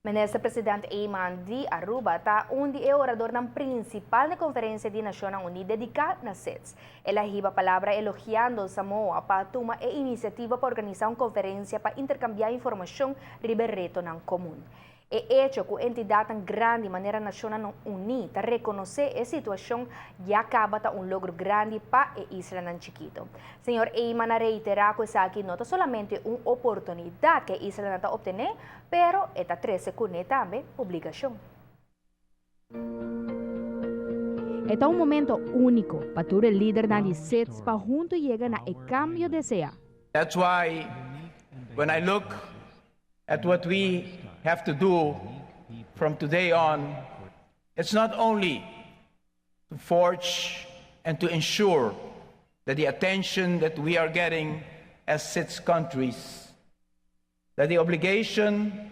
Minister President Eman di Aruba ta un di e oradornan principal na conferencia di Nacionnan Uni dedica na SIDS. El a hiba palabra elogiando Samoa pa tuma e iniciativa pa organisa un conferencia pa intercambia informacion riba e retonan comun. E hecho cu entidadnan grandi manera Nacionnan Uni ta reconoce e situacion ya caba ta un logro grandi pa e islanan chikito. Señor Eman a reitera cu esaki no ta solamente un oportunidad cu e islanan ta obtene, pero e ta trece cune tambe obligacion. E ta un momento unico pa tur e lidernan di SIDS pa hunto yega na e cambio desea. That's why when I look at what we have to do from today on, it's not only to forge and to ensure that the attention that we are getting as SIDS countries, that the obligation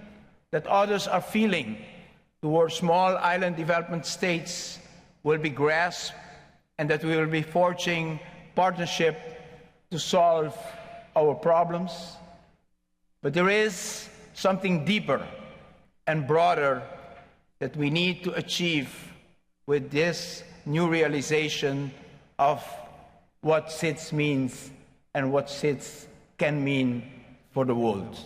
that others are feeling towards small island development states will be grasped and that we will be forging partnership to solve our problems. But there is something deeper and broader that we need to achieve with this new realization of what SIDS means and what SIDS can mean for the world.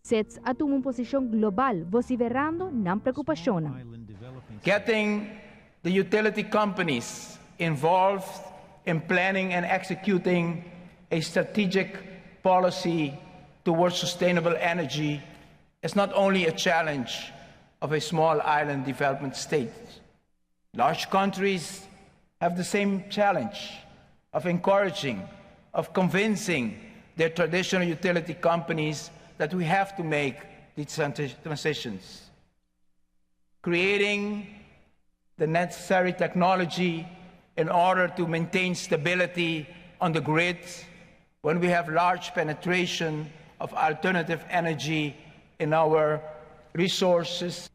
SIDS a tuma un posicion global, vociferando nan preocupacion. Getting the utility companies involved in planning and executing a strategic policy towards sustainable energy is not only a challenge of a small island development state. Large countries have the same challenge of encouraging, of convincing their traditional utility companies that we have to make these transitions. Creating the necessary technology in order to maintain stability on the grid when we have large penetration of alternative energy in our resources.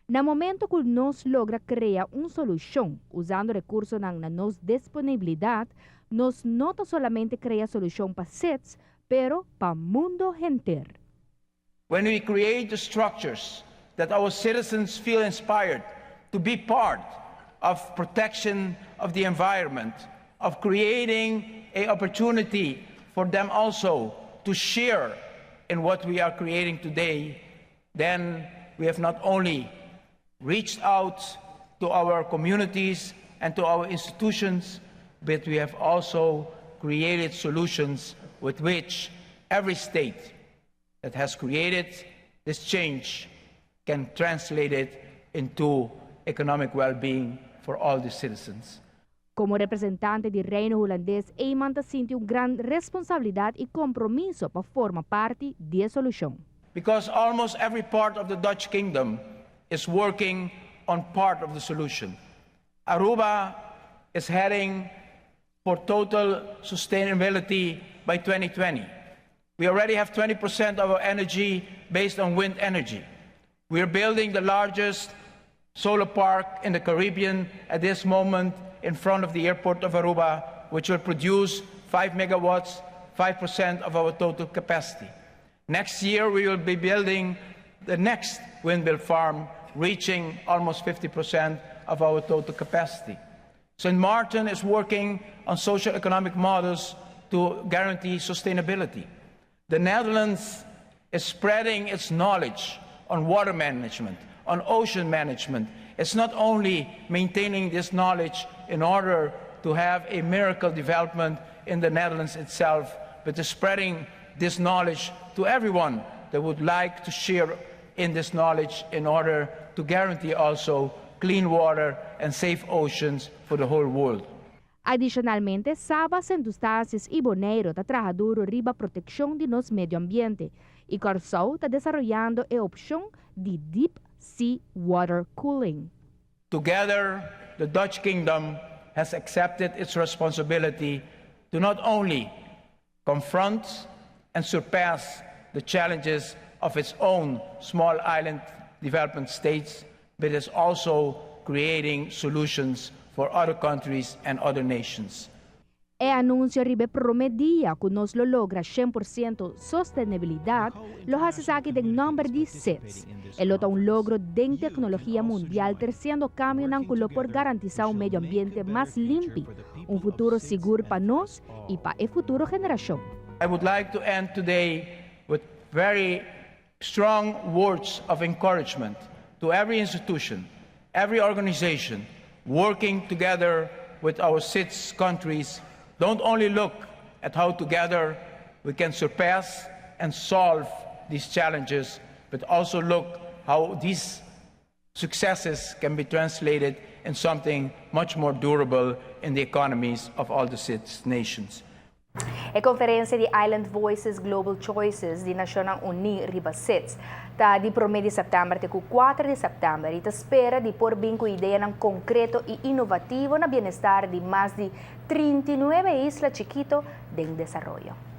Na momento cu nos logra crea un solucion usando recursonan na nos disponibilidad, nos no ta solamente crea solucion pa SIDS, pero pa mundo henter. When we create the structures that our citizens feel inspired to be part of protection of the environment, of creating a opportunity for them also to share in what we are creating today, then we have not only reached out to our communities and to our institutions, but we have also created solutions with which every state that has created this change can translate it into economic well-being for all the citizens. Como representante di Reino Hulandes, Eman ta sinti un grandi responsabilidad y compromiso pa forma parti di e solucion. Because almost every part of the Dutch kingdom is working on part of the solution. Aruba is heading for total sustainability by 2020. We already have 20% of our energy based on wind energy. We are building the largest solar park in the Caribbean at this moment in front of the airport of Aruba, which will produce 5 megawatts, 5% of our total capacity. Next year, we will be building the next windmill farm, reaching almost 50% of our total capacity. St. Martin is working on social economic models to guarantee sustainability. The Netherlands is spreading its knowledge on water management, on ocean management. It's not only maintaining this knowledge in order to have a miracle development in the Netherlands itself, but is spreading this knowledge to everyone that would like to share in this knowledge in order to guarantee also clean water and safe oceans for the whole world. Adicionalmente, Saba, Sint Eustatius y Boneiro ta trahando riba proteccion di nos medio ambiente y Corsou ta desaroyando e opcion di Deep Sea Water Cooling. Together, the Dutch Kingdom has accepted its responsibility to not only confront and surpass the challenges of its own small island development states, but is also creating solutions for other countries and other nations. E anuncio riba e prome dia cu nos lo logra 100% sostenibilidad lo haci esaki den nomber di SIDS. E lo ta un logro den tecnologia mundial treciendo cambionan cu lo por garantisa un medio ambiente mas limpi, un futuro sigur pa nos y pa e futuro generacion. I would like to end today with very strong words of encouragement to every institution, every organization working together with our SIDS countries. Don't only look at how together we can surpass and solve these challenges, but also look how these successes can be translated in something much more durable in the economies of all the SIDS nations. E conferencia di Island Voices Global Choices di Nacionnan Uni riba SIDS ta di 1 di september te 4 di september y ta spera di por bin cu idea concreto y innovativo na bienestar di mas di 39 isla chikito den desaroyo.